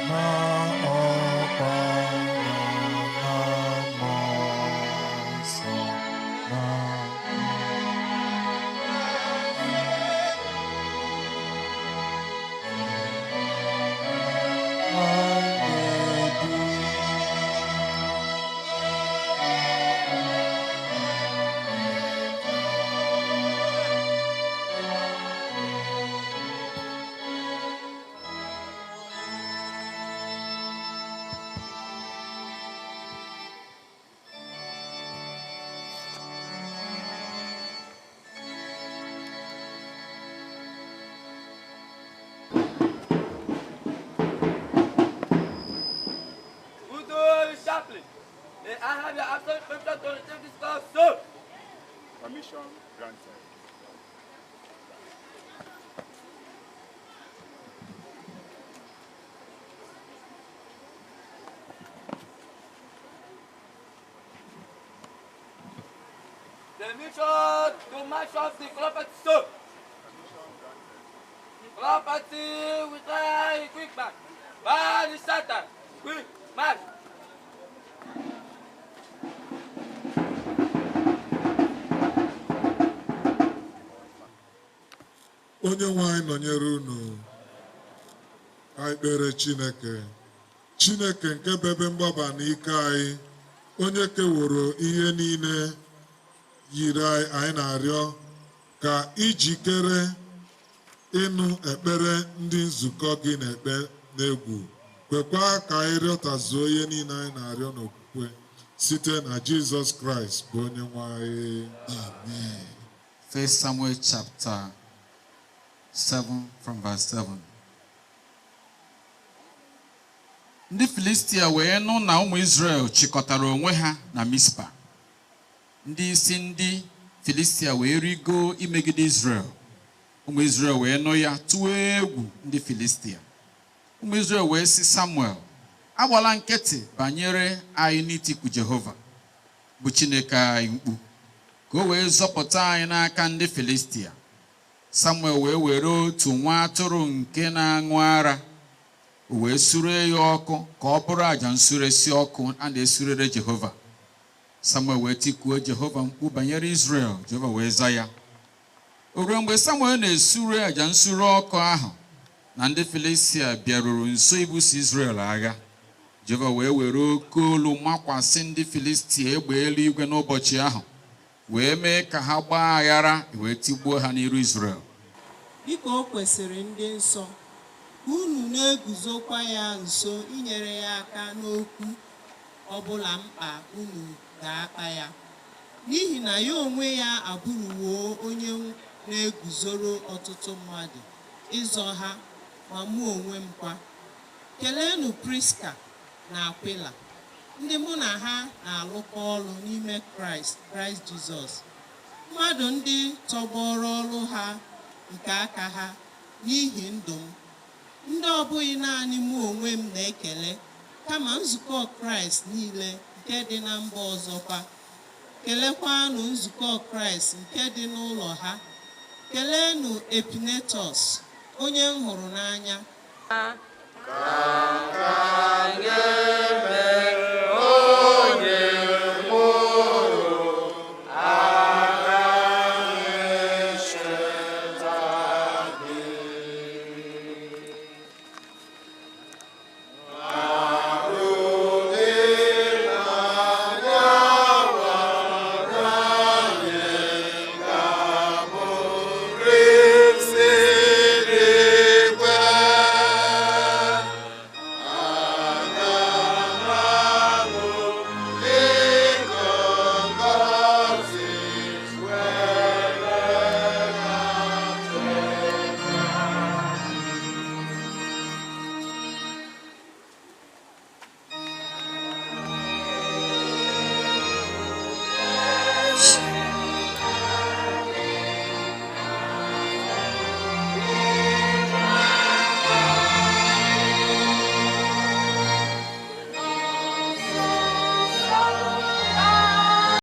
Na Ọkpara na Mmụọ Nsọ na anyị Udo Chaplain, may I have your absolute permission to receive this call, sir? Permission granted. Permission to march off the property, sir. Property with a quick march. By the Satan, quick march. Onye nwe anyị nọnyere unu. Anyị kpere Chineke. Chineke nke bụ ebe mgbaba na ike anyị, onye keworo ihe niile yiri anyị, anyị na-arịọ ka ijikere ịnụ ekpere ndị nzukọ gị na-ekpe n'egwu, kwekwa ka anyị rịọtazuo ihe niile anyị na-arịọ n'okwukwe site na Jizọs Kraịst bụ onye nwe anyị. Amen. First Samuel chapter 7 from verse 7. Ndị Filistia wee nụ na ụmụ Izrel chịkọtara onwe ha na Mispa. Ndị isi ndị Filistia wee rigo imegide Izrel. Ụmụ Izrel wee nụ ya, tụọ egwu ndị Filistia. Ụmụ Izrel wee sị Samuel, agbala nkịtị banyere anyị n'itiku Jehova bụ Chineke anyị mkpu, ka o wee zọpụta anyị n'aka ndị Filistia. Samuel wee were otu nwa atụrụ nke na-aṅụ ara, o wee sure ya ọkụ ka ọ bụrụ àjà nsuresi ọkụ a na-esurere Jehova. Samuel wee tikuo Jehova mkpu banyere Izrel, Jehova wee za ya. O ruo mgbe Samuel na-esure àjà nsure ọkụ ahụ na ndị Filistia bịaruru nso ibuso Izrel agha. Jehova wee were oke olu makwasị ndị Filistia egbe eluigwe n'ụbọchị ahụ, wee mee ka ha gbaa aghara, wee tigbuo ha n'iru Izrel. Dịka o kwesịrị ndị nsọ, ka unu na-eguzokwa ya nso inyere ya aka n'okwu ọbụla mkpa unu ga-akpa ya, n'ihi na ya onwe ya abụrụwo onye na-eguzoro ọtụtụ mmadụ ịzọ ha, ma mụ onwe m kwa. Keleenụ Priska na Akwila, ndị mụ na ha na-alụkọ ọrụ n'ime Kraịst Jizọs, mmadụ ndị tọgbọrọ ọrụ ha nke aka ha n'ihi ndụ m, ndị ọ bụghị naanị mụ onwe m na-ekele, kama nzukọ Kraịst niile nke dị na mba ọzọkwa. Kelekwanụ nzukọ Kraịst nke dị n'ụlọ ha. Keleenụ Epinetus, onye m hụrụ n'anya. Ka ga-eme.